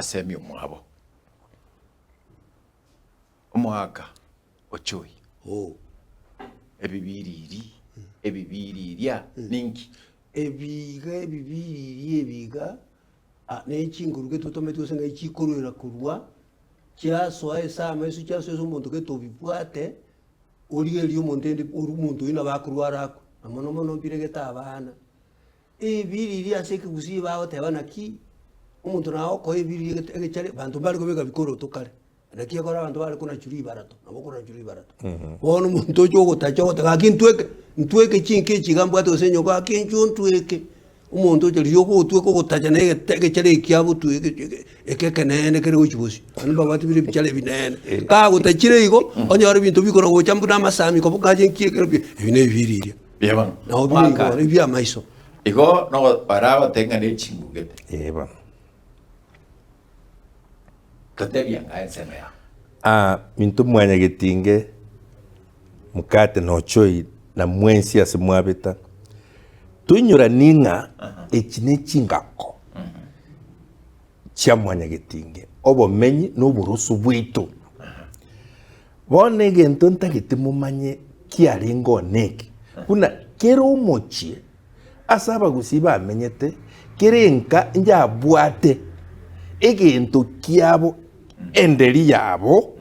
Asemie omwabo. Omogaka Ochoi. Oo. Ebibiriri, ebibiriria ninki? Ebiiga ebibiriria ebiiga ne chinguru gete otometi gose ng'ai chikorwera korwa, chiasoa ase amaiso chiasoa ase omonto gete obibwate, origererie omonto ende oria omonto oyio nabo akorwara akwe, na mono mono mbiregete abana. Ebiriri ase ekegusii bagoteba naki, omonto nagokoa ebiriri egete egechare abanto mbare kobeka bikoroto kare, naki ekero abanto bare konachwa ribarato, nabo okonachwa ribarato. Bono omonto ocha ogotacha ogoteba gaki ntweke, ntweke chinka echi iga mbwate gose enyomba gaki inchuo ntweke, omonto ocha riria ogotweka ogotacha na egete egechara ekia abotwe eke eke eke ekeneene kere gochia bosio, naende mbabwate bire ebichara ebineene. Kagotachire igo, onyore ebinto bikona gocha buna amasami koboka ache nki ekero pi, ebi na ebibiriria. Buya bono. Nabo bire Mwaka. igoro ebi'amaiso. Igo nogo baragotebie ng'a ne chingugete. Ee bono. Totebia ng'a ensemo yao. Aa, minto mwanyagetinge mokate na ochoi na mwensi ase mwabeta, toinyoranie ng'a echi ne chingako chia mwanyagetinge, obomenyi na oboroso bwaito. Bono egento ntagete momanye kiarenge one eke, buna kera omochie ase abagusii bamenyete, kera enka yabwate egento kiabo, enderi yabo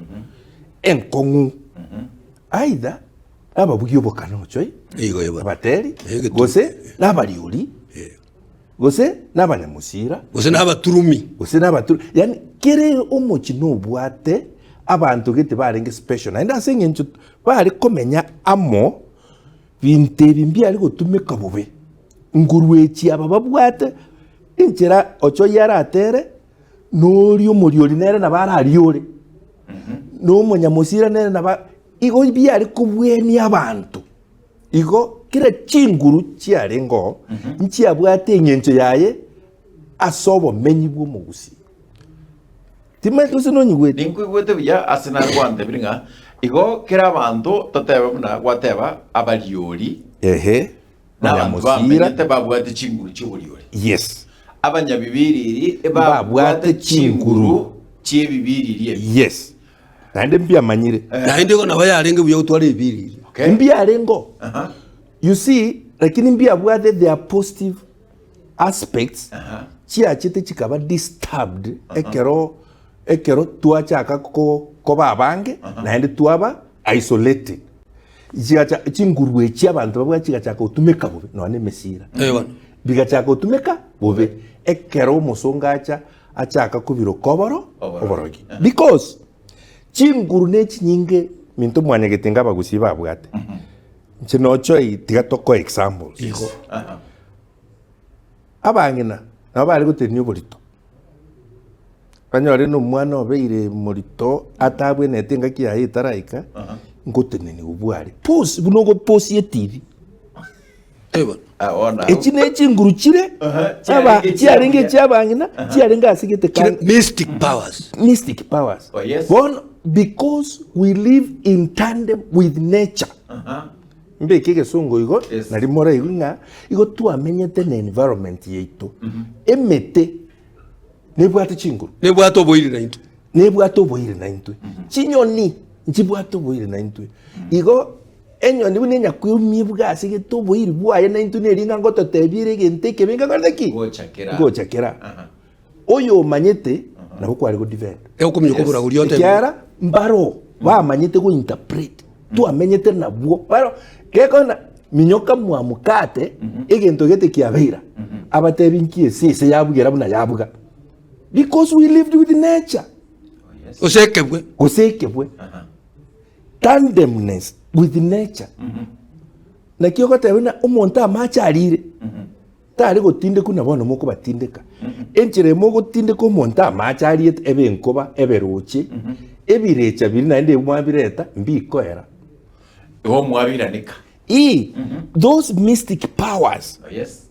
enkong'u, either nababugia obokano ochoi, Igo igo. abateri, Egetu- gose nabariori, gose nabanyamosira, Gose nabaturumi. gose nabaturu, yaani kere omochie nobwate abanto gete barenge special, naende ase eng'encho bare komenya amo, binto ebi mbiare gotumeka bobe, nguru echi aba babwate, enchera ochoyia aratere, noria omoriori nere nabo arariore, na omonyamosira nere nabo igo biare kobwania abanto. Igo kera chinguru chiarenge oo nchiabwate eng'encho yaye ase obomenyi bw'omogusii. Timanyeti gose nonyigwete. Ninkoigwete buya ase nare gwantebire ng'a igo kera abanto totebe buna gwateba abariori Ehe, na abanto abanyamosira. bamenyete babwate chinguru chi'oboriori. Yes. Abanyabibiriri Mbabwate ebabwate chinguru. chinguru chi'ebibiriri ebi. Yes. Naende mbiamanyire. Naende igo nabo yarenge buya gotwara ebiriri. Okay. Mbiarenge oo. Aha. You see, lakini mbiabwate their positive aspects Aha. chiachete chikaba disturbed ekero ekero twachaka ko- koba abange naende twaba isolated. Chigacha chinguru echi abanto babwate chigachaka gotumeka bobe nonya na emesira. Eh, bono. Bigachaka gotumeka bobe ekero omosongo acha achaka kobiroka oboro Oborogi. oborogi because chinguru ne chinyinge minto mwanyagete inga abagusii babwate inche nochoi tiga tokoe examples Igo. Aha. abang'ina nabo bare gotenenia oborito banyore na omwana obeire morito atabwenerete engaki yaye etaraika ngoteneniwa bware pause buna ogoposia etibi Eh, bono. Ah, bono Echi ne chinguru chire Aha, aba- chiarenge chiarenge chiabuya. echiabang'ina chiarenge ase gete Chire kan- mystic powers. mystic powers Oh, yes. bono because we live in tandem with nature Aha. mbeke egesongo igo Yes. nari moraigwe ng'a igo twamenyete na environment yaito emete nebwate chinguru Nebwate oboiri naintwe. nebwate oboiri naintwe chinyoni nchibwate oboiri naintwe igo Enyoni buna enyakweumiye bw'asegete oboiri bwaye naintwe neri ng'a ngototebia ere egento ekebe ngekorete ki? Gocha kera. Ngocha kera. Aha. Oyo omanyete nabo kware go defend. Egokominyoka Yes. oboragori otebe. Ekiagera mbaro bamanyete go interpret twamenyete nabwo baro gekona minyoka mwamukate egento gete kiabeira abatebi nki esese yabugera buna yabuga because we lived with nature Oh, yes. Gose ekebwe. gose ekebwe Aha. Tandemness with nature. Naki ogoteba buna omonto amache arire, tari gotindekwa na bono mokobatindeka. Enchera emo ogotindeka omonto amache ariete ebe enkoba, ebe roche, ebirecha biria naende ebi mwabireta mbikoera. Igo mwabiranika. Ii, those mystic powers Oh, yes.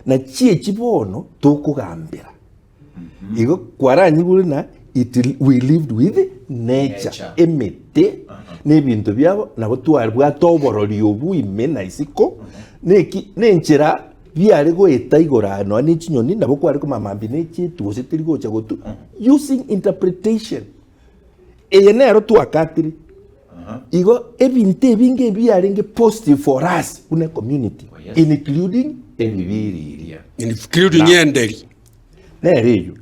nachi echi bono tokogambera. Igo kwaranyigure na it we lived with nature, Nature. emete na ebinto biabo nabo twabwate oborori obwo ime na isiko neki nenchera. biare goeta igoro aya nonya ne chinyoni nabo kware komanya mambia ne echitu gose teri gocha gotwa using interpretation. Eye nero twakatire. Igo ebinto ebinge ebiarenge positive for us buna ecommunity Oh, yes. including Ebibiriria. Including enderi. Nere eywo.